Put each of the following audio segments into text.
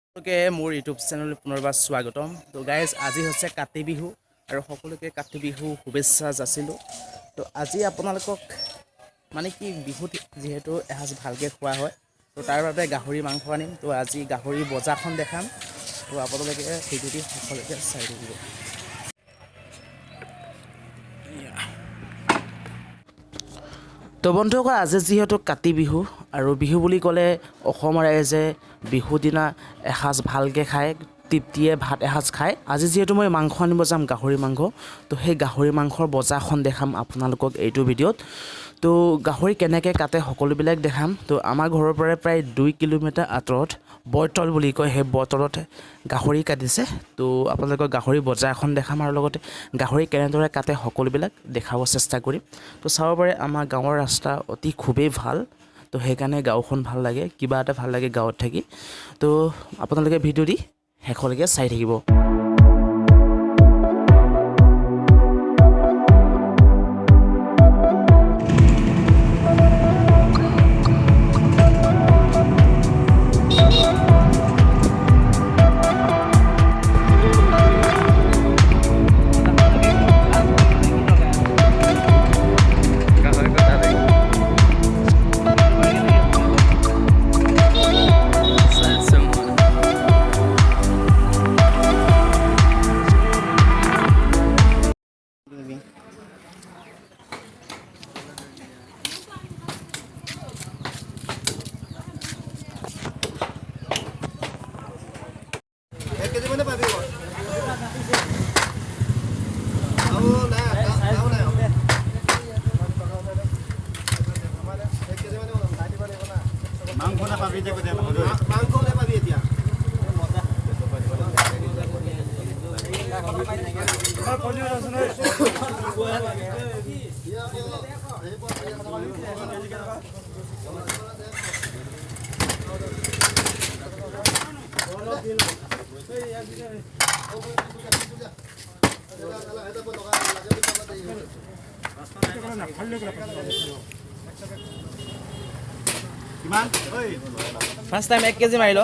সকলোকে মোৰ ইউটিউব চেনেললৈ পুনৰবাৰ স্বাগতম। তো গাইজ, আজি হৈছে কাতি বিহু আৰু সকলোকে কাতি বিহু শুভেচ্ছা যাচিলোঁ। তো আজি আপোনালোকক মানে কি, বিহুত যিহেতু এসাঁজ ভালকৈ খোৱা হয়, তো তাৰ বাবে গাহৰি মাংস আনিম। তো আজি গাহৰি বজাৰখন দেখাম। তো আপোনালোকে ভিডিঅ'টি সকলোকে চাই থাকিব। তো বন্ধুসকল, আজি যিহেতু কাতি বিহু আৰু বিহু বুলি ক'লে অসমৰ ৰাইজে বিহু দিনা এসাঁজ ভালকৈ খায়, তৃপ্তিয়ে ভাত এসাঁজ খায়। আজি যিহেতু মই মাংস আনিব যাম, গাহৰি মাংস, তো সেই গাহৰি মাংসৰ বজাৰখন দেখাম আপোনালোকক এইটো ভিডিঅ'ত। তো গাহৰি কেনেকৈ কাটে সকলোবিলাক দেখাম। তো আমাৰ ঘৰৰ পৰাই প্ৰায় 2 কিলোমিটাৰ আঁতৰত বৰতল বুলি কয়, সেই বৰতলত গাহৰি কাটিছে। তো আপোনালোকক গাহৰি বজাৰখন দেখাম আৰু লগতে গাহৰি কেনেদৰে কাটে সকলোবিলাক দেখাব চেষ্টা কৰিম। তো চাব পাৰে, আমাৰ গাঁৱৰ ৰাস্তা অতি খুবেই ভাল। তো সেইকাৰণে গাঁওখন ভাল লাগে, কিবা এটা ভাল লাগে গাঁৱত থাকি। তো আপোনালোকে ভিডিঅ' দি শেষলৈকে চাই থাকিব। 1 কেজি মানে পাবি। আৰু নাই, আৰু নাই। 1 কেজি মানে মাংস নাপাবি এতিয়া গোটেই। মাংস নাপাবি এতিয়া। কিমান ঐ? ফাৰ্ষ্ট টাইম 1 কেজি মাৰি ল।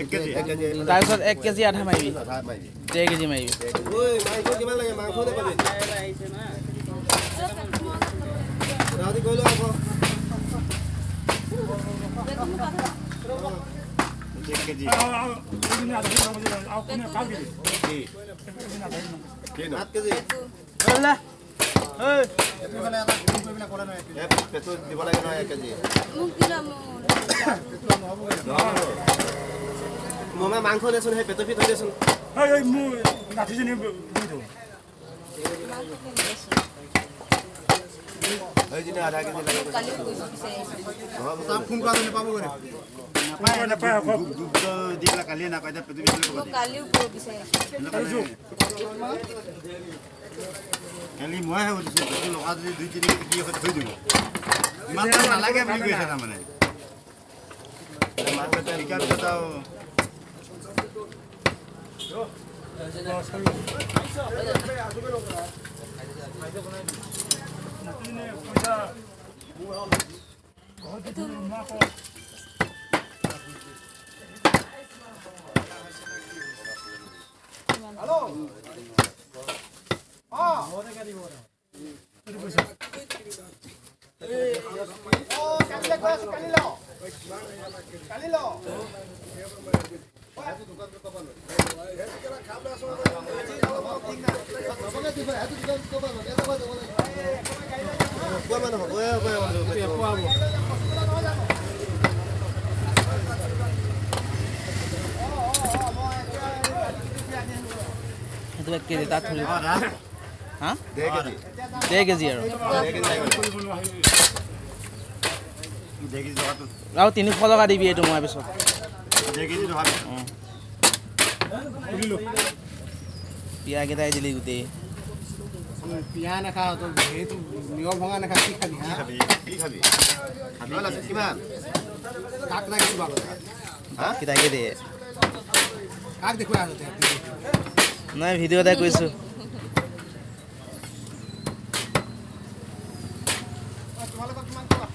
1 কেজি। 1 কেজি। তাৰপিছত 1 কেজি আধা মাৰিবি। আধা মাৰিবি। 1.5 কেজি মাৰিবি। ঐ, মাংস কিমান লাগে? মাংস নাপাবি, মোটামুটি কৰি লওঁ আকৌ। 1 কেজি। কি কি? 8 কেজি। এই পেটু দিব লাগে নহয় 1 কেজি। মোক দিলা মোৰ। মমা, মাংস দেচোন, সেই পেটু ফিট হৈ দেচোন। মোৰ নাতিজনী দি দিওঁ। সেইজনী আধা কেজি লাগে। কালিও কৈছোঁ, বিচাৰি আহিছোঁ। ফোন কৰা নাপাব। নাপায় আকৌ। দি পেলাই কালিয়ে নাপায়, এতিয়া পেটু বিচাৰিব। মই কালিও বিচাৰি আহিছোঁ। কালি মইহে সুধিছোঁ, পেটু লগা যদি 2-3 কেজি কি হয় থৈ দিব, ইমান দাম নালাগে বুলি কৈছে। তাৰমানে শিকাৰ পিছত আৰু নাতিজনী পইচা ঘৰত দি দিওঁ, মই আকৌ। কোৱা মানুহ হ'ব। হ'ব। সেইটো 1 কেজি তাত থৈ। হা। 1.5 কেজি। 1.5 কেজি আৰু। 1.5 কেজি লাগিব। 1.5 কেজি টকাটো। আৰু 300 টকা দিবি এইটো মই পিছত। 1.5 কেজি টকা। পিয়াকেইটাই দিলি গোটেই। পিয়া নাখাওঁ তই, সেইটো নিয়ম ভঙা নাখা, কি খাবি হা? খাবি, কি খাবি? কিমান আছে, কিমান? কাক লাগিছো আগতে? হা। কেইটাকে দিয়ে। কাক দেখুৱাই আগতে? নাই, ভিডিঅ' এটা কৰিছোঁ। তোমালোকক কিমান কোৱা?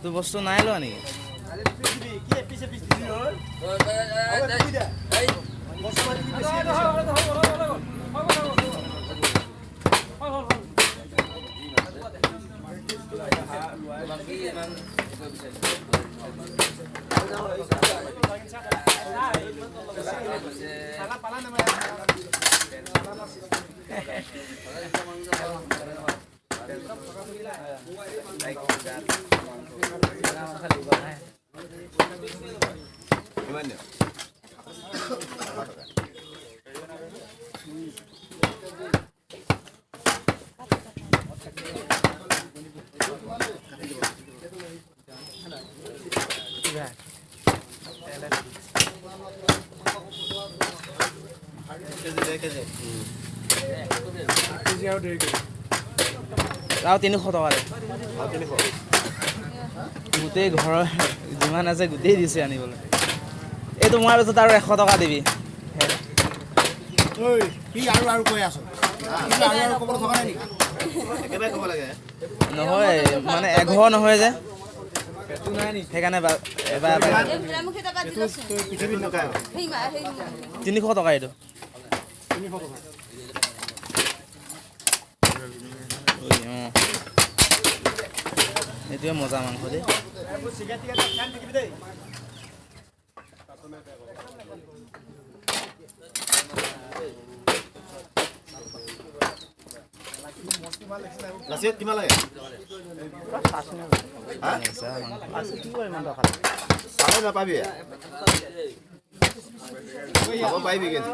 তোৰ বস্তু নাই লোৱা নেকি? কিমান দিওঁ? আৰু 300 টকা দে। গোটেই ঘৰৰ যিমান আছে গোটেই দিছে আনিবলৈ। এইটো মৰাৰ পিছত আৰু 100 টকা দিবি। ঐ কি আৰু আৰু কৈ আছ? কি আৰু আৰু ক'বলৈ থকা নাই নেকি? একেবাৰে ক'ব লাগে। নহয় মানে এঘৰ নহয় যে, সেইকাৰণে এবাৰ পৃথিৱীত নকায়। 300 টকা এইটো। 300 টকা। অঁ, এইটোৱে মজা মাংস দেই। লাচিত কিমান লাগে? চালে নাপাবি, খাব পাৰিবি কিন্তু।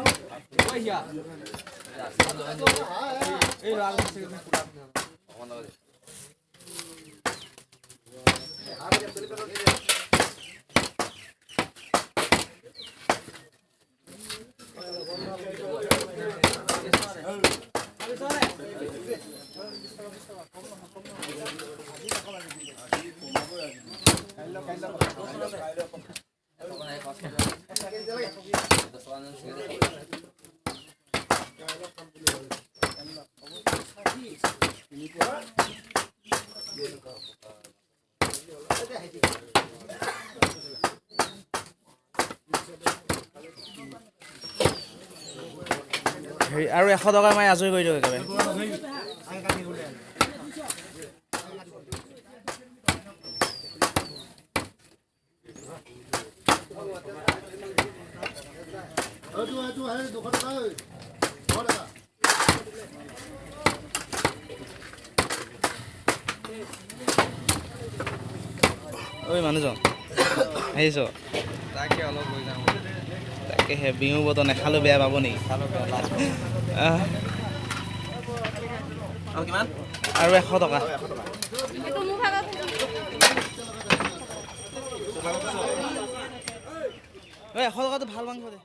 হেৰি আৰু 100 টকা মাৰি আজৰি কৰি দিয়ক একেবাৰে। ঐ মানুহজন আহিছ? তাকে অলপ লৈ যাওঁ। তাকেহে বিহু বতৰ নাখালেও বেয়া পাব নেকি? আৰু 100 টকা। 100 টকাটো ভাল মাংস দে।